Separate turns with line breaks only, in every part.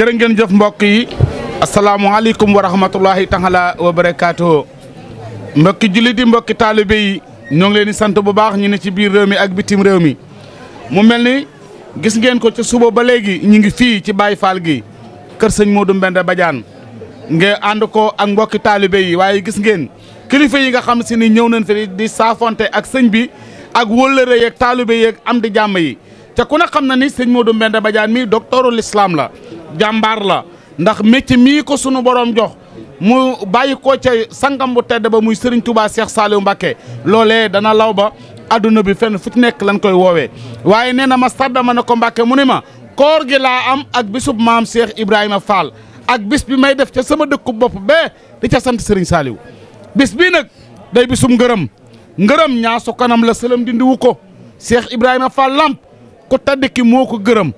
jërë ngeen jëf mbokk yi asalaamaaleykum wa rahmatullahi taala wa barakaatuhu mbokki jullit yi mbokki taalibe yi ñoo ngi leen di sant bu baax ñu ne ci biir réew mi ak bitim réew mi mu mel ni gis ngeen ko ca suba ba léegi ñu ngi fii ci Baye Fall gi kër sëñ Modou Mbenda Badiane ngeen ànd ko ak mbokki taalibe yi waaye gis ngeen kilifa yi nga xam si ni ñëw nañ fi di saafonte ak sëñ bi ak wóllëre yeeg taalibe yeeg am di jàmm yi te ku ne xam na ni sëñ Modou Mbenda Badiane mi docteurul islam la jàmbaar la ndax métier mii ko sunu borom jox mu bàyyi ko ca sangam bu tedd ba muy Serigne Touba Cheikh Saliou Mbacké loolee dana law ba adduna bi fenn fu ci nekk lañ koy woowee waaye nee na ma sadda ma ne ko Mbacké mu ne ma koor gi laa am ak bisub maam Cheikh Ibrahima Fall ak bis bi may def ca sama dëkku bopp bee di ca sant Serigne Saliou bis bii nag day bisum ngërëm ñaasu kanam la sëlam dindiwu ko Cheikh Ibrahima Fall Lamp ku tedd ki moo ko gërëm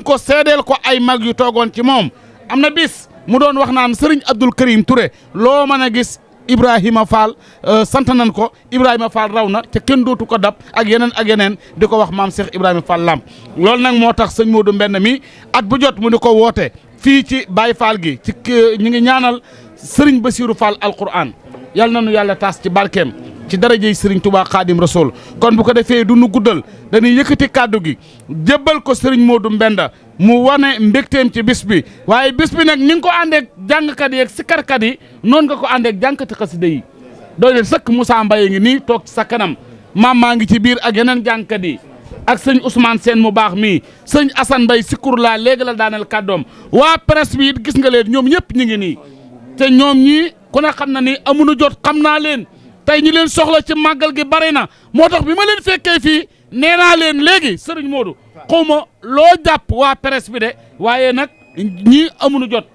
ko seedeel ko ay mag yu toogoon ci moom am na bis mu doon wax naan Serigne Abdoul Karim Touré loo mën a gis Ibrahima Fall sant nañ ko Ibrahima Fall raw na te kenn dootu ko dab ak yeneen di ko wax maam Cheikh Ibrahima Fall Lamp loolu nag moo tax sëñ Modou Mbenda mi at bu jot mu di ko woote fii ci Baye Fall gi ci ñu ngi ñaanal Serigne Bassirou Fall alquran yal na nu yàlla taas ci barkeem ci darajey Serigne Touba Khadim Rasoul kon bu ko defee du nu guddal dañuy yëkkati kàddu gi jébbal ko Serigne Modou Mbenda mu wane mbégteem ci bis bi waaye bis bi nag ni nga ko àndeek jàngkat yi ak sikarkat yi noonu nga ko àndeek jàngkati xasida yi doy leen sëkk Moussa Mbaye ngi nii toog ci sa kanam maam maa ngi ci biir ak yeneen jàngkat yi ak sëñ Ousmane Sène mu baax mii sëñ Assane Mbaye sikkur laa léegi la daaneel kàddoom waa presse bi it gis nga leen ñoom ñëpp ñu ngi nii te ñoom ñii ku ne xam na ni amuñu jot xam naa leen tey ñi leen soxla ci màggal gi bari na moo tax bi ma leen fekkee fii nee naa leen léegi Serigne Modou xaw ma loo jàpp waa presse bi de waaye nag ñii amuñu jot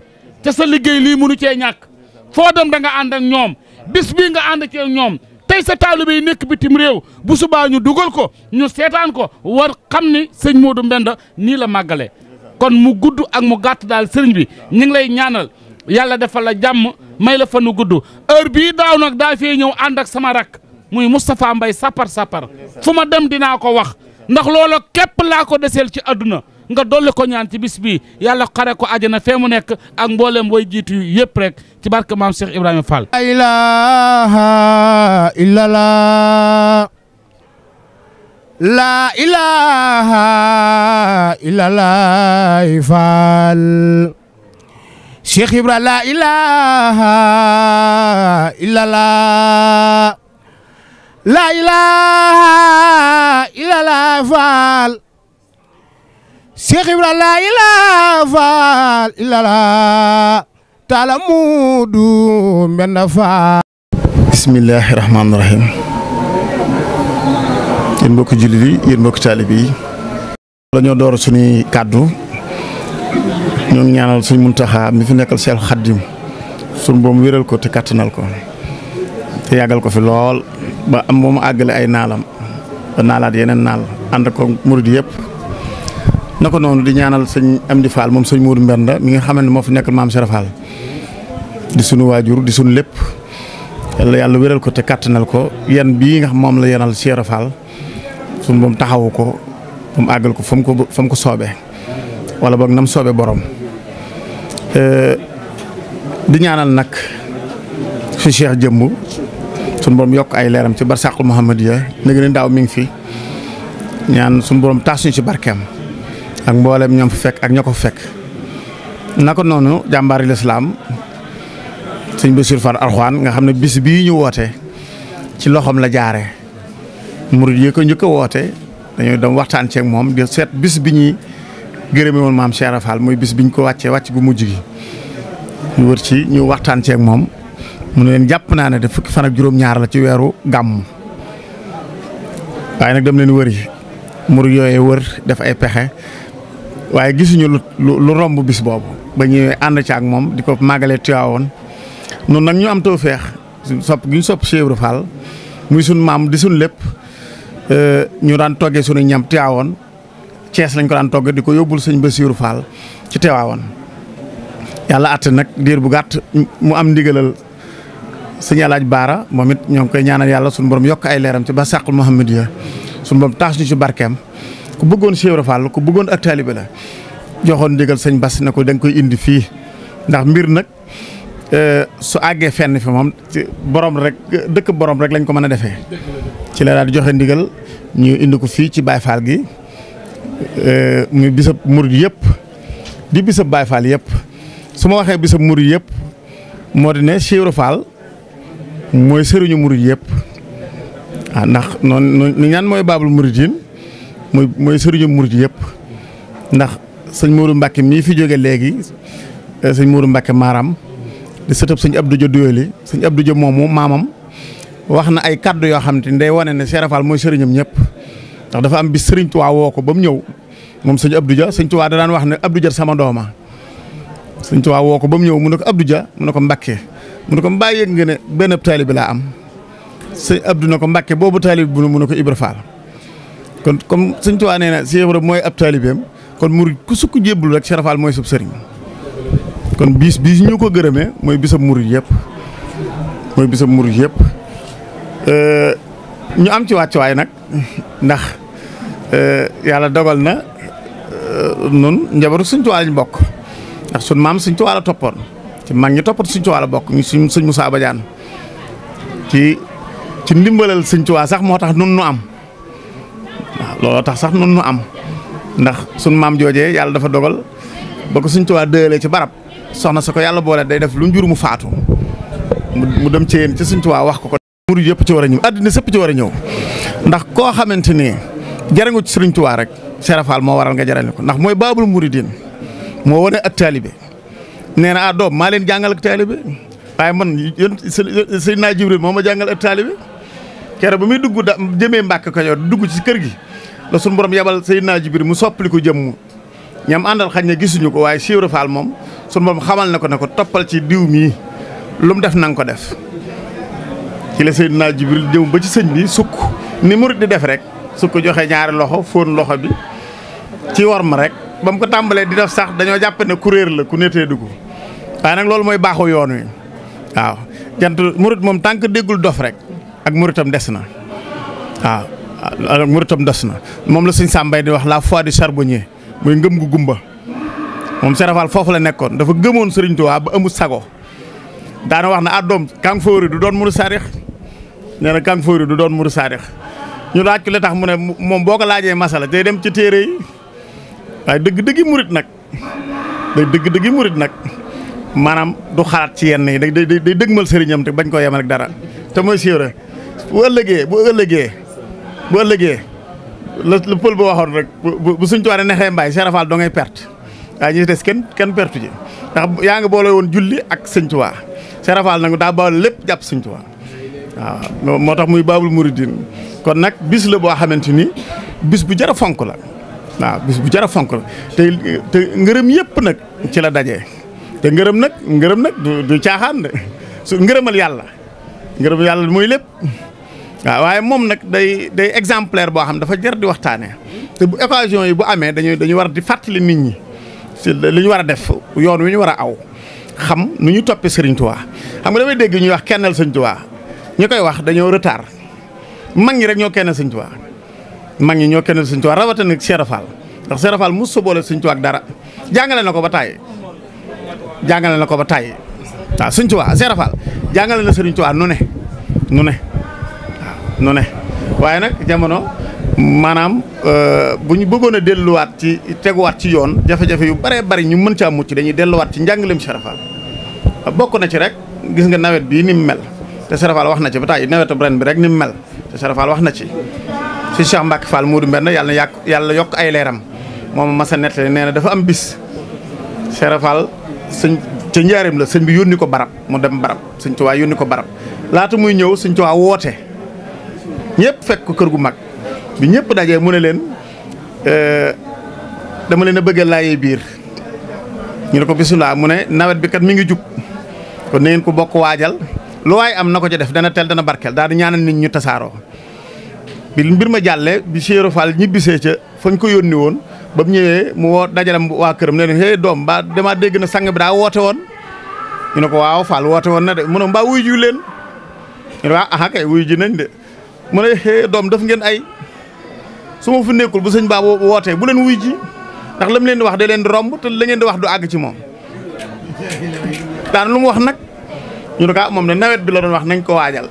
te sa liggéey lii mënu cee ñàkk foo dem da nga ànd ak ñoom bis bii nga ànd ci ak ñoom tey sa taalibe yi nekk bitim réew bu subaa ñu dugal ko ñu seetaan ko war xam ni sëñ Modou Mbenda nii la màggale kon mu gudd ak mu gàtt daal sëriñ bi ñu ngi lay ñaanal yàlla defal la jàmm may la fanu gudd heure bii daaw nag daa fee ñëw ànd ak sama rak muy Moustapha Mbaye sapar fu ma dem dinaa ko wax ndax loola képp laa ko deseel ci àdduna nga dolli ko ñaan ci bis bii yàlla xare ko àjjana fee mu nekk ak mboolem way jiitu yëpp rek ci barke maam Cheikh Ibrahima Fall.
La ilaha illallah la ilaha illallah Fall Cheikh Ibra la ilaha illallah la ilaha illallah Fall Cheikh Ibra la ilaha Fall illallah taala Modou Mbenda Fall.
bismillahi rahmaani rahim yéen mbokki jullit yi yéen mbokki taalibe yi la ñoo door suñuy kàddu ñoo ngi ñaanal suñ Muntaxa mi fi nekkal Seex Xaddim suñ boom wéral ko te kattanal ko te yàggal ko fi lool ba am ba mu àggale ay naalam ba naalaat yeneen naal ànd ko murid yëpp na ko noonu di ñaanal sëñ Amdi Fall moom sëñ Modou Mbenda mi nga xam ne moo fi nekkal maam Cheikh Fall di sunu waajur di sunu lépp yàlla wéral ko te kattanal ko yan bii nga xam moom la yenal Cheikh Fall suñ boom taxawu ko ba mu àggal ko fa mu ko soobee wala boog nam soobee borom di ñaanal nag fi Cheikh jëmb suñu borom yokk ay leeram ci barsàqul Muhammadiya léegi ne daaw mi ngi fi ñaan suñu borom taas ñu ci barkeem ak mboolem ñoom fa fekk ak ña ko fekk naka noonu jàmbaari lislaam sëñ Bassirou Fall Alxuraan nga xam ne bis bii ñu woote ci loxoom la jaare murid yi ko njëkk a woote dañoo dem waxtaan ceeg moom di seet bis bi ñuy gërëme woon maam Cheikh Fall muy bis biñ ko wàcc gu mujj gi ñu wër ci ñu waxtaan ceeg moom mu ne leen jàpp naa ne de fukki fan ak juróom-ñaar la ci weeru gàmm waaye nag dem leen wër yi murid yooyee wër def ay pexe waaye gisuñu lu romb bis boobu ba ñëwee ànd ci ak moom di ko màggalee Tiwaawoon noonu nag ñu am tawfeex sopp gi ñu sopp Cheikh Ibra Fall muy suñ maam di suñ lépp ñu daan toggee suñu ñam Tiwaawoon Cees lañ ko daan togg di ko yóbbul sëñ Bassirou Fall ci Tiwaawoon yàlla àtte nag diir bu gàtt mu am ndigalal sëñ Alaaj Baara moom it ñoo ngi koy ñaanal yàlla suñu borom yokk ay leeram ci barsàqul Muhammadiya suñu borom taas ñu ci barkeem ku bëggoon Cheikh Ibra Fall ku bëggoon ak taalibe la joxoon ndigal sëñ Bass ne ko da nga koy indi fii ndax mbir nag su àggee fenn fi moom ci borom rek dëkk borom rek lañ ko mën a defee ci la daal di joxe ndigal ñu indi ko fii ci Baye Fall gi muy bisab murid yëpp di bisab Baye Fall yëpp su ma waxee bisab murid yëpp moo di ne Cheikh Ibra Fall mooy sëriñu murid yëpp ndax noonu ni ñaan mooy baabul muridin mooy sëriñu murid yëpp ndax sëñ Mourou Mbacke mii fi jóge léegi sëñ Mourou Mbacke maaram di sëtëb sëñ Abdou Dia Doyoli sëñ Abdou Dia moomu maamam wax na ay kaddu yoo xam te day wane ne Cheikh Ibra Fall mooy sëriñam ñëpp ndax dafa am bis sëriñ Tuubaa woo ko ba mu ñëw moom sëñ Abdou Dia sëñ Tuubaa da daan wax ne Abdou Dia sama dooma sëñ Tuubaa woo ko ba mu ñëw mu ne ko Abdou Dia mu ne ko Mbacke mu ne ko mbaa yëg nga ne benn taalibe laa am sëñ Abdou ne ko Mbacke boobu taalibe bu mu ne ko Ibra Fall kon comme sëñ Tuubaa nee na Cheikh Ibra mooy ab taalibeem kon murid ku sukk jébbul rek Cheikh Ibra Fall mooy sub sëriñ kon bis ñu ko gërëmee mooy bisab murid yëpp mooy bisab murid yëpp ñu am ci wàccuwaay nag ndax yàlla dogal na nun njabootu Sëñ Tuubaa lañ bokk ndax sun maam Sëñ Tuubaa la toppoon ci mag ñi toppat Sëñ Tuubaa la bokk ñu sëñ Moussa Badiane ci ndimbalal Sëñ Tuubaa sax moo tax nun nu am waaw looloo tax sax nun nu am ndax sun maam joojee yàlla dafa dogal ba ko Sëñ Tuubaa dëëlee ci barab soxna sa ko yàlla boole day def lu njur mu faatu mu dem ci yéen ci Sëñ Tuubaa wax ko murid yëpp ci war a ñëw àddina sëpp ci war a ñëw ndax koo xamante ni jariñu ci Sëriñ Tuubaa rek Cheikh Ibra Fall moo waral nga jariñu ko ndax mooy baabul muridin moo wane ak taalibe nee na doom maa leen jàngal ak taalibe waaye man Seydina Jibril moo ma jàngal ak taalibe keroog ba muy dugg jëmee Mbàkke Kajoor dugg ci kër gi la suñu borom yebal Seydina Jibril mu soppali ko jëmm ñam àndal xañ na gisuñu ko waaye Cheikh Ibra Fall moom suñu borom xamal na ko ne ko toppal ci diw mii lu mu def na nga ko def ci la Seydina Jibril jëm ba ci sëñ bi sukk ni murid di def rek sukk joxe ñaari loxo fóon loxo bi ci war ma rek ba mu ko tàmbalee di def sax dañoo jàpp ne kuréer la ku netee dugg waaye nag loolu mooy baaxu yoon wi waaw jant murid moom tànk déggul dof rek ak muritam des na waaw ak muritam des na moom la sëñ Sàmbay di wax la foi du charbonnier muy ngëm gu gumba moom Cheikh Ibra Fall foofu la nekkoon dafa gëmoon Sëriñ Tuubaa ba amul sago daana wax na doom kàng fóori du doon murid saadix nee na kàng fóori du doon murid saadix ñu laaj ko li tax mu ne moom boo ko laajee masala day dem ci téere yi waaye dëgg-dëggi murid nag dëgg-dëggi murid nag maanaam du xalaat ci yenn yi day dëgmal sëriñam te bañ koo yemal ak dara te mooy siwre bu ëllëgee la pël ba waxoon rek bu Sëñ Tuubaa nexee mbaay Cheikh Ibra Fall doo ngay perte waaye ñi des kenn pertu ji ndax yaa ngi boole woon julli ak Sëñ Tuubaa Cheikh Ibra Fall nag daa boole lépp jàpp Sëñ Tuubaa waaw moo tax muy baabul muridin kon nag bis la boo xamante ni bis bu jar a fonk la waaw bis bu jar a fonk la te ngërëm yëpp nag ci la dajee te ngërëm nag du caaxaan de su ngërëmal yàlla mooy lépp waaw waaye moom nag day exemplaire boo xam dafa jar di waxtaanee te bu occasion yi bu amee dañuy war di fàttali nit ñi si li ñu war a def yoon wi ñu war a aw xam nu ñu toppee Sëriñ Tuubaa xam nga damay dégg ñuy wax kennal Sëriñ Tuubaa ñu koy wax dañoo retard mag ñi rek ñoo kennal Sëriñ Tuubaa mag ñi ñoo kennal Sëriñ Tuubaa rawatina Cheikh Ibra Fall ndax Cheikh Ibra Fall mos sa boole Sëriñ Tuubaa ak dara jàngale na ko ba tàyyi waaw Sëriñ Tuubaa Cheikh Ibra Fall jàngale na Sëriñ Tuubaa nu ne waaye nag jamono maanaam bu ñu bëggoon a delluwaat ci teguwaat ci yoon jafe-jafe yu bare bari ñu mën caa mucc dañuy delluwaat ci njàngaleem Cheikh Ibra Fall bokk na ci rek gis nga nawet bii ni mu mel te Cheikh Ibra Fall wax na ci ba tàyyi nawetu ren bi rek ni mu mel te Cheikh Ibra Fall wax na ci si Cheikh Mbacke Fall Modou Mbenn yàlla yokk ay leeram moom masa nettali nee na dafa am bis Cheikh Ibra Fall sëñ ca njaareem la sëñ bi yónni ko barab mu dem barab Sëñ Tuubaa yónni ko barab laata muy ñëw Sëñ Tuubaa woote ñëpp fekk ko kër gu mag bi ñëpp dajee mu ne leen dama leen a bëgg a laayee biir ñu ne ko bisimilah mu ne nawet bi kat mi ngi jub kon na ngeen ko bokk waajal lu waay am na ko ca def dana tel dana barkeel daal di ñaanal nit ñu tasaaroo bi mbir ma jàllee bi Cheikh Ibra Fall ñibbisee ca fañ ko yónni woon ba mu ñëwee mu woo dajalam waa këram ne leen hey doom mbaa damaa dégg na sang bi daa woote woon ñu ne ko waaw Fall woote woon na de mu ne mbaa wuy ji leen ñu ne waaw aha kay wuy ji nañ de mu ne hey doom daf ngeen ay su ma fi nekkul bu sëñ baa wootee bu leen wuy ji ndax lam leen di wax da leen di romb te la ngeen di wax du àgg ci moom daan lu mu wax nag ñu ne ko moom ne nawet bi la doon wax nañ ko waajal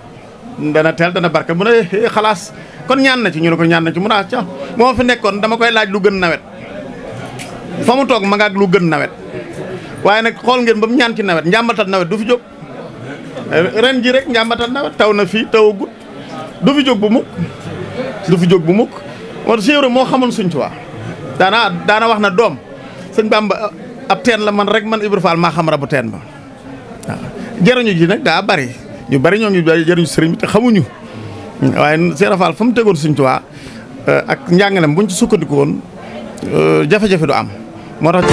dana teel dana barke mu ne xalaas kon ñaan na ci ñu ne ko ñaan na ci mu naa ca moo fi nekkoon dama koy laaj lu gën nawet fa mu toog ma nga ak lu gën nawet waaye nag xool ngeen ba mu ñaan ci nawet njàmbatal nawet du fi jóg ren ji rek njàmbatal nawet taw na fii tawagut du fi jóg bu mukk war séeréer moo xamoon Sëñ Tuubaa daana wax na doom sëñ Bamba ab teen la man rek man Ibra Fall maa xam rabu teen ba waaw jëriñu ji nag daa bari ñu bari ñoo ngi jëriñu sëriñ bi te xamuñu waaye Seera Fall fa mu tegoon Sëñ Tuubaa ak njàngalem buñ ci sukkandiku woon jafe-jafe du am moo tax